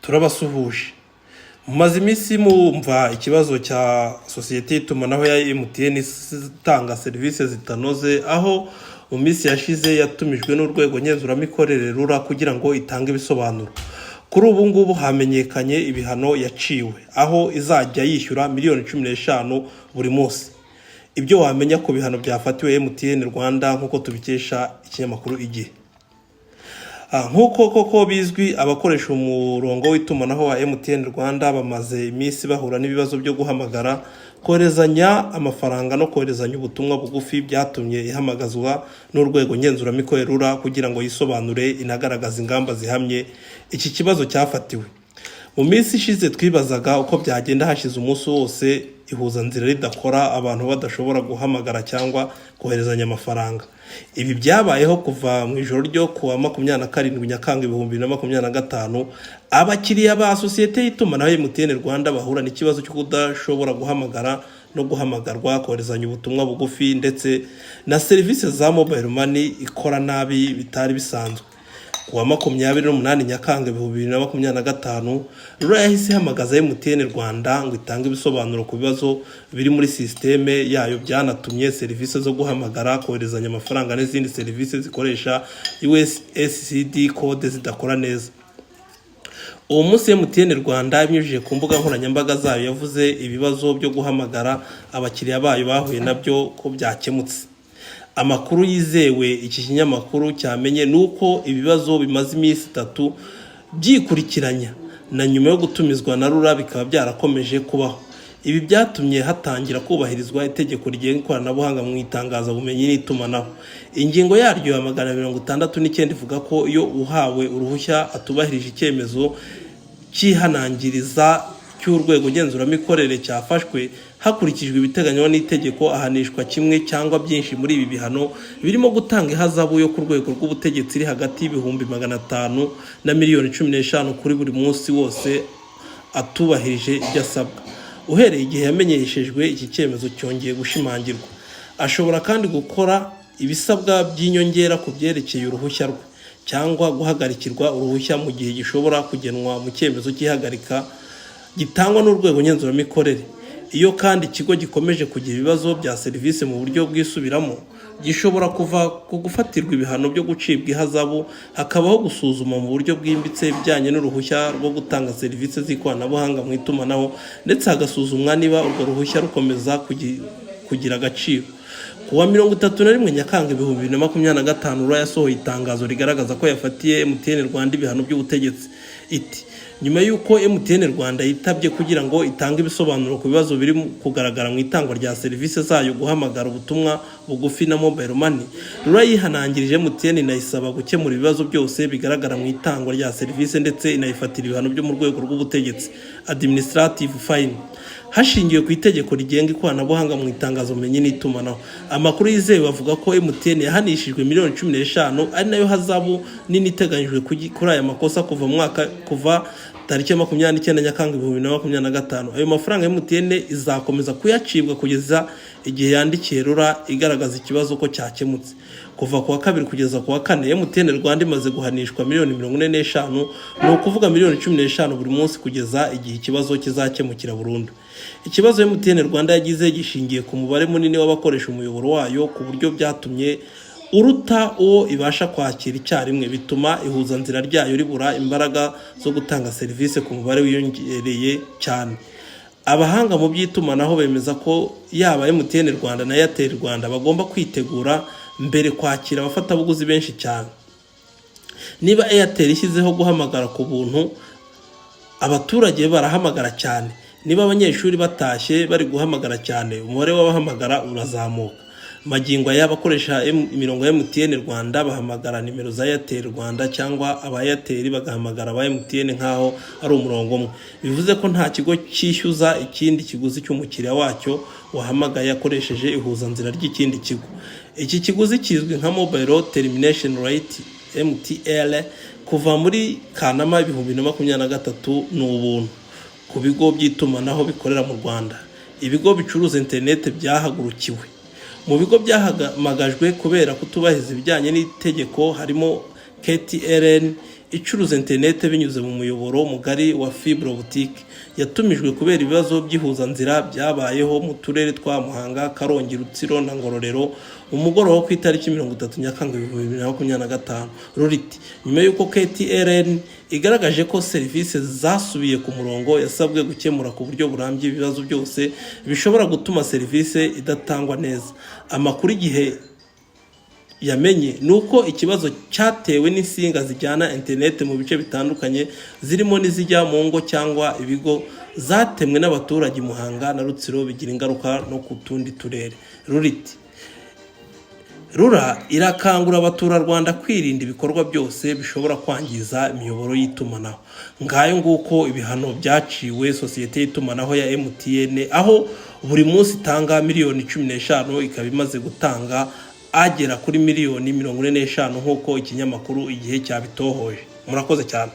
Turabasuhuje. Mumaze iminsi mumva ikibazo cya sosiyete y'itumanaho ya MTN itanga serivisi zitanoze, aho mu minsi yashize yatumijwe n'urwego ngenzuramikorere RURA kugira ngo itange ibisobanuro. Kuri ubu ngubu hamenyekanye ibihano yaciwe, aho izajya yishyura miliyoni 15 buri munsi. Ibyo wamenya ku bihano byafatiwe MTN Rwanda, nk'uko tubikesha ikinyamakuru Igihe. Nk'uko koko bizwi, abakoresha umurongo w'itumanaho wa MTN Rwanda bamaze iminsi bahura n'ibibazo byo guhamagara, koherezanya amafaranga no koherezanya ubutumwa bugufi, byatumye ihamagazwa n'urwego ngenzuramikorere RURA kugira ngo yisobanure, inagaragaze ingamba zihamye iki kibazo cyafatiwe. Mu minsi ishize twibazaga uko byagenda hashize umunsi wose ihuzanzira ridakora, abantu badashobora guhamagara cyangwa koherezanya amafaranga. Ibi byabayeho kuva mu ijoro ryo kuwa 27 Nyakanga 2025. Abakiriya ba sosiyete y'itumanaho MTN Rwanda bahura n'ikibazo cyo kudashobora guhamagara no guhamagarwa, koherezanya ubutumwa bugufi, ndetse na serivisi za mobile money ikora nabi bitari bisanzwe. Ku wa 28 Nyakanga 2025, RURA yahise ihamagaza MTN Rwanda ngo itange ibisobanuro ku bibazo biri muri sisiteme yayo byanatumye serivisi zo guhamagara, koherezanya amafaranga n'izindi serivisi zikoresha USSD code zidakora neza. Uwo munsi MTN Rwanda, ibinyujije ku mbuga nkoranyambaga zayo, yavuze ibibazo byo guhamagara abakiriya bayo bahuye nabyo ko byakemutse. Amakuru yizewe iki kinyamakuru cyamenye ni uko ibibazo bimaze iminsi 3 byikurikiranya, na nyuma yo gutumizwa na RURA bikaba byarakomeje kubaho. Ibi byatumye hatangira kubahirizwa itegeko rigenga ikoranabuhanga mu itangazabumenyi n'itumanaho. Ingingo yaryo ya 669 ivuga ko iyo uhawe uruhushya atubahirije icyemezo cyihanangiriza cy'urwego ngenzuramikorere cyafashwe hakurikijwe ibiteganywa n'itegeko, ahanishwa kimwe cyangwa byinshi muri ibi bihano, birimo gutanga ihazabu yo ku rwego rw'ubutegetsi iri hagati y'ibihumbi 500 na miliyoni 15 kuri buri munsi wose atubahirije ibyo asabwa uhereye igihe yamenyeshejwe iki cyemezo cyongeye gushimangirwa. Ashobora kandi gukora ibisabwa by'inyongera ku byerekeye uruhushya rwe, cyangwa guhagarikirwa uruhushya mu gihe gishobora kugenwa mu cyemezo cy'ihagarika gitangwa n'urwego ngenzuramikorere. Iyo kandi ikigo gikomeje kugira ibibazo bya serivisi mu buryo bwisubiramo, gishobora kuva ku gufatirwa ibihano byo gucibwa ihazabu, hakabaho gusuzuma mu buryo bwimbitse ibijyanye n'uruhushya rwo gutanga serivisi z'ikoranabuhanga mu itumanaho, ndetse hagasuzumwa niba urwo ruhushya rukomeza kugira agaciro. Ku wa 31 Nyakanga 2025, RURA yasohoye itangazo rigaragaza ko yafatiye MTN Rwanda ibihano by'ubutegetsi. Iti: "Nyuma y'uko MTN Rwanda yitabye kugira ngo itange ibisobanuro ku bibazo biri kugaragara mu itangwa rya serivisi zayo, guhamagara, ubutumwa bugufi na mobile money, RURA yihanangirije MTN inayisaba gukemura ibibazo byose bigaragara mu itangwa rya serivisi, ndetse inayifatira ibihano byo mu rwego rw'ubutegetsi, administrative fine, hashingiwe ku itegeko rigenga ikoranabuhanga mu itangazobumenyi n'itumanaho." Amakuru yizewe avuga ko MTN yahanishijwe miliyoni 15, ari nayo hazabu nini iteganyijwe kuri aya makosa kuva mu mwaka, kuva tariki ya 29 Nyakanga 2025. Ayo mafaranga MTN izakomeza kuyacibwa kugeza igihe yandikiye RURA igaragaza ikibazo ko cyakemutse. Kuva ku wa kabiri kugeza ku wa kane, MTN Rwanda imaze guhanishwa miliyoni 45, ni ukuvuga miliyoni 15 buri munsi kugeza igihe ikibazo kizakemukira burundu. Ikibazo MTN Rwanda yagize gishingiye ku mubare munini w'abakoresha umuyoboro wayo, ku buryo byatumye uruta uwo ibasha kwakira icyarimwe, bituma ihuzanzira ryayo ribura imbaraga zo gutanga serivisi ku mubare wiyongereye cyane. Abahanga mu by'itumanaho bemeza ko yaba MTN Rwanda na Airtel Rwanda bagomba kwitegura mbere kwakira abafatabuguzi benshi cyane. Niba Airtel ishyizeho guhamagara ku buntu, abaturage barahamagara cyane. Niba abanyeshuri batashye bari guhamagara cyane, umubare w'abahamagara urazamuka. Magingo aya, abakoresha imirongo ya MTN Rwanda bahamagara nimero za Airtel Rwanda, cyangwa aba Airtel bagahamagara aba MTN nk'aho ari umurongo umwe. Bivuze ko nta kigo cyishyuza ikindi kiguzi cy'umukiriya wacyo wahamagaye akoresheje ihuzanzira ry'ikindi kigo. Iki kiguzi kizwi nka Mobile Termination Rate, MTR. Kuva muri Kanama 2023 ni ubuntu ku bigo by'itumanaho bikorera mu Rwanda. Ibigo bicuruza interineti byahagurukiwe. Mu bigo byahamagajwe kubera kutubahiriza ibijyanye n'itegeko harimo KTRN. icuruza interineti binyuze mu muyoboro mugari wa fibre optique, yatumijwe kubera ibibazo by'ihuzanzira byabayeho mu turere twa Muhanga, Karongi, Rutsiro na Ngororero umugoroba wo ku itariki 30 Nyakanga 2025. RURA iti: "Nyuma y'uko KTRN igaragaje ko serivisi zasubiye ku murongo, yasabwe gukemura ku buryo burambye ibibazo byose bishobora gutuma serivisi idatangwa neza." Amakuru Igihe yamenye ni uko ikibazo cyatewe n'insinga zijyana interineti mu bice bitandukanye, zirimo n'izijya mu ngo cyangwa ibigo, zatemwe n'abaturage i Muhanga na Rutsiro, bigira ingaruka no ku tundi turere. RURA iti: "RURA irakangurira abaturarwanda kwirinda ibikorwa byose bishobora kwangiza imiyoboro y'itumanaho." Ngayo nguko ibihano byaciwe sosiyete y'itumanaho ya MTN, aho buri munsi itanga miliyoni 15, ikaba imaze gutanga agera kuri miliyoni 45, nk'uko ikinyamakuru Igihe cyabitohoje. Murakoze cyane.